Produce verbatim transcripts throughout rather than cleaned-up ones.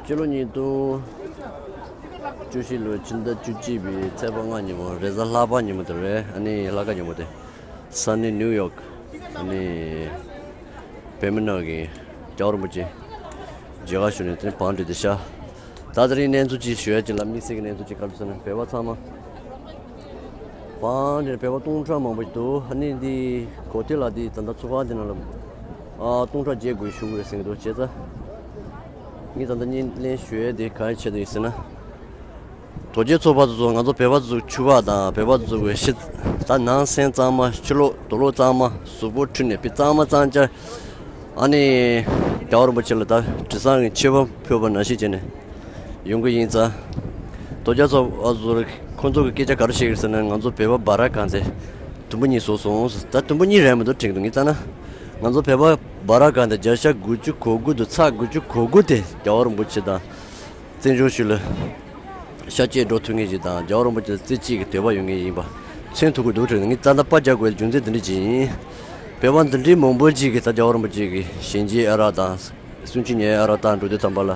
སྤྱི་ལོ་ཉིས་སྟོང་བཅུ་བཞི་ལོའི་ཕྱི་ཟླ་བཅུ་གཅིག་པའི་ཚེས་པ་ལྔ་ཉིན་མོ། རེས་གཟའ་ལྷག་པ་ཉིན་མོ་དེ་རེད། ཨ་ནི་ལྷག་དཀར་ཉིན་མོ་དེ། ས་གནས་ནིའུ་ཡོག་ཨ་ནི་བོད་མི་ནང་གི་རྒྱལ་བ་རིན་པོ་ཆེ་མཇལ་ཁ་ཞུ་ནས་དེ་བང་སྒྲིག་དེ་ཤ། ད་དེ་རིང་གནས་ཚུལ་ཅིག་ཞུ་ཡ་ཅིག་ལ། དམིགས་བསལ་གྱི་གནས་ཚུལ་ཅིག་ག་རེ་ཟེར་ན། བོད་པ་ཚང་མ་བང་སྒྲིག་བོད་པ་སྟོང་ཕྲག་མང་པོ་ཞིག་འདུག་ཨ་ནི་འདི་གོ་ཐོས་ལ་འདི་ད་ལྟ་ཚོགས་ཁང་འདི་ནང་ལ་ཨ་སྟོང་ཕྲག་བརྒྱད་དགུ་བཞུགས་རེད་ཟེར་གྱི་འདུག་བྱས་ཙང་ངས་ད་ལྟ་བརྙན་ལེན་ཞུ་ཡས་དེ་ག་རེ་བྱས་འདུག་ཟེར་ན། དོལ་རྒྱལ་ཚོགས་པ་དེ་ཚོ་ང་ཚོ་བོད་པ་དེ་ཚོ་ཕྱུ་པ་དང་བོད་པ་དེ་ཚོ་གི་ཤི་ད་ནང་སེམས་གཙང་མ། ཕྱི་ལོགས་དུག་ལོག་གཙང་མ། གཟུགས་པོ་འཁྲུད་ནས་དཔེ་གཙང་མ་གཙང་རྐྱང་། ཨ་ནི་རྒྱལ་བ་རིན་པོ་ཆེ་ལ་ད་དྲི་བསང་གི་མཆོད་པ་ཕུལ་བ་ནང་བཞིན་བྱས་ནས་ཡོང་གི་ཡིན་ཙང་། དོལ་རྒྱལ་ཚོགས་པ་དེ་ཚོ་ཁོང་ཚོ་གི་སྐད་ཆ་ག་རེ་བཤད་ཀྱི་ཟེར་ན། ང་ཚོ་བོད་པ་སྦ་ར་གང་དེ་དུམ་བུ་གཉིས་བཟོས་སོང་། ད་དུམ་བུ་གཉིས་རེད་མི་འདུག་དྲན་གྱི་འདུག་ངས་བལྟས་ན། ང་ཚོ་བོད་པ་སྦ་ར་གང་དེ་བརྒྱ་ཆ་དགུ་བཅུ་གོ་དགུ་དང་ཚེག་དགུ་བཅུ་གོ་དགུ་དེ་རྒྱལ་བ་རིན་པོ་ཆེ་དང་། བཙན་བྱོལ་གཞུང་ལ་ཤ་གཅིག་འགྲོ་ཐུབ་མཁན་ཞིག་དང་། རྒྱལ་བ་རིན་པོ་ཆེ་ལ་རྩེ་གཅིག་གི་འདོད་པ་ཡོད་མཁན་ཡིན་པ་མཚོན་ཐུབ་ཀྱི་འདུག་དྲན། ངས་ད་ལྟ་པར་རྒྱག་དགོས་རྒྱུ་མཚན་འདི་འདྲ་ཅིག་ཡིན། བོད་པ་འདི་འདྲའི་མང་པོ་ཅིག་གིས་ད་རྒྱལ་བ་རིན་པོ་ཆེ་གི་ཞལ་མཇལ་ཨ་རག་དང་གསུང་ཆོས་ཉན་ཨ་རག་བཏང་འགྲོ་དུས་ཙམ་པ་ལ།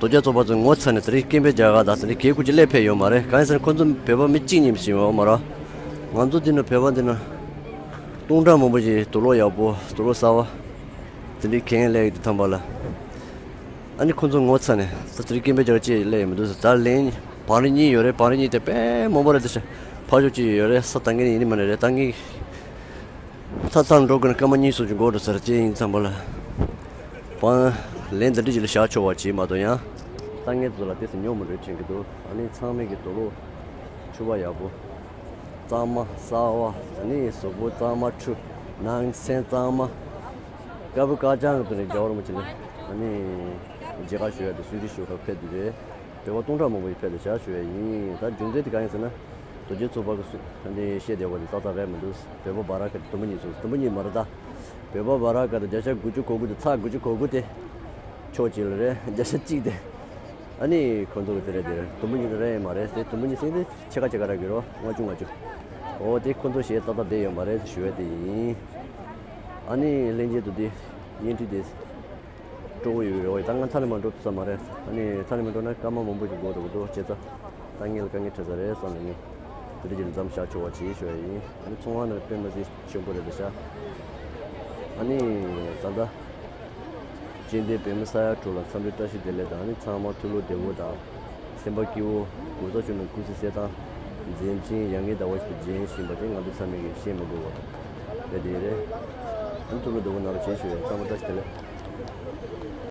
དོལ་རྒྱལ་ཚོགས་པ་ཚོས་ངོ་ཚ་ནས་དེ་རིང་སྐད་འབོད་རྒྱག་ག་དང་དེ་འདྲའི་གད་ཁུག་ཅིག་སླེབས་ཕེབས་ཡོད་མ་རེད། གང་ཡིན་ཟེར་ན་ཁོང་ཚོ་བོད་པ་མི་གཅིག་གཉིས་ཞིག་ཡོད་མ་རེད། ང་ཚོ་འདི་ན་བོད་པ་འདི་ན་སྟོང་ཕྲག་མང་པོ་ཞིག་དུག་ལོག་ཡག་པོ་དུག་ལོག་གསར་པ་དེ་འདྲའི་གྱོན་སླེབས་ཡོད་དུས་ཙམ་པ་ལ། ཨ་ནི་ཁོང་ཚོ་ངོ་ཚ་ནས་ད་དེ་རིང་སྐད་འབོད་རྒྱག་ཅེས་སླེབས་ཡོད་མི་འདུག་ཟེར། ད་ལན་བང་རིམ་གཉིས་ཡོད་རེད། བང་རིམ་གཉིས་དེ་དཔེ་མང་པོ་རེད། དེ་ཕར་ཕྱོགས་གཅིག་ཡོད་རེད། ས་ད་ངས་ཡིན་ནི་མ་རེད། ད་ངས་ཐག་ཐག་འགྲོ་དགོས་ན་སྐར་མ་གཉིས་གསུམ་ཅིག་འགོར་འགྲོ་ས་རེད། ཅེས་ཡིན་ཙམ་པ་ལ་བང་ལན་འདི་འདྲ་ཅིག་ལ་བཞག་ཆོག་པ་ཅིག་མ་གཏོགས། ཡང་ད་ངས་ཚོ་ལ་དེ་ཚོ་ཉོ་མི་འགྲོ་དྲན་གྱི་འདུག་ཨ་ནི་ཚང་མས་ཀྱི་དུག་ལོག་ཕྱུ་པ་ཡག་པོ་གཙང་མ་གསར་པ། ཨ་ནི་གཟུགས་པོ་གཙང་མ་འཁྲུད། ནང་སེམས་གཙང་མ། དཀར་པོ་དཀར་རྐྱང་གི་ཐོག་ནས་རྒྱལ་བ་རིན་པོ་ཆེ་ལ་ཨ་ནི་མཇལ་ཁ་ཞུ་ཡ་དང་གསོལ་རས་ཞུ་ག་ཕེབས་བསྡད་རེད། བོད་པ་སྟོང་ཕྲག་མང་པོ་ཞིག་ཕེབས་ཏེ་ཞལ་ཞུ་ཡ་ཡིན། ད་རྒྱུ་མཚན་དེ་གང་ཡིན་ཟེར་ན། དོལ་རྒྱལ་ཚོགས་པ་གི་སུ་ཨ་ནི་བཤད་བསྡད་པ་དེ་ཏག་ཏག་རེད་མི་འདུག་བོད་པ་སྦ་ར་ག་དེ་དུམ་བུ་གཉིས་བཟོས། དུམ་བུ་གཉིས་མ་རེད་ད། བོད་པ་སྦ་ར་ག་དེ་བརྒྱ་ཆ་དགུ་བཅུ་གོ་དགུ་དེ་ཚེག་དགུ་བཅུ་གོ་དགུ་དེ་ཕྱོགས་གཅིག་ལ་རེད། བརྒྱ་ཆ་གཅིག་དེ་ཨ་ནི་ཁོང་ཚོ་གི་དེ་རེད། དེ་རེད། དུམ་བུ་གཉིས་དེ་རེད་མ་རེད། དེ་དུམ་བུ་གཉིས་ཟེར་དེ་ཕྱེད་ཀ་ཕྱེད་ཀ་རག་གི་རོ། ལྔ་བཅུ་ལྔ་བཅུ། འོ་དེ་ཁོང་ཚོ་ཞེ་ཏག་ཏག་བསྡད་ཡོད་མ་རེད་ཞུ་ཡ་དེ་ཡིན། ཨ་ནི་ལྷན་རྒྱས་ཚོ་དེ་བརྙན་འཕྲིན་དེ་སྤྲོ་བོ་ཡོད་རེད། འོ་ད་ང་ཐ་ན་མ་འགྲོ་ཐུབ་ས་མ་རེད། ཨ་ནི་ཐ་ན་མ་འགྲོ་ན་སྐར་མ་མང་པོ་ཞིག་འགོར་འགྲོ་གི་འདུག་བྱས་ཙང་ད་ངས་ལ་དཀའ་ངལ་འཕྲད་ས་རེད་བསམ་ནས་ངས་དེ་འདྲ་ཅིག་ལ་མཚམས་བཞག་ཆོག་པ་བྱེད་ཞུ་ཡ་ཡིན། ཨ་ནི་ཚོང་ཁང་ནང་དཔེ་མི་སྲིད་ཆེན་པོ་རེད་འདུག་ཤག་ཨ་ནི་ད་ལྟ་སྤྱི་བདེ་བོད་མི་ས་ཡ་དྲུག་ལ་འཚམས་འདྲི་བཀྲ་ཤིས་བདེ་ལེགས་དང་། ཨ་ནི་ཚང་མ་ཐུགས་ལུས་བདེ་པོ་དང་། སེམས་པ་སྐྱིད་པོ། གོ་ས་ཆུང་ནས་སྐུ་ཚེ་གསལ་ཐང་། མཛད་འཕྲིན་ཡར་ངོའི་ཟླ་བ་ཞིག་ཏུ་རྒྱས་བཞིན་པ་དེ་ང་ཚོ་ཚང་མས་ཀྱིས་ཤེས་མི་དགོས་པ་རེད་དེ་རེད། ཨ་ནི་ཐུགས་ལུས་བདེ་པོ་གནང་རོགས་བྱེད་ཞུ་ཡ། ཚང་མ་བཀྲ་ཤིས་བདེ་ལེགས།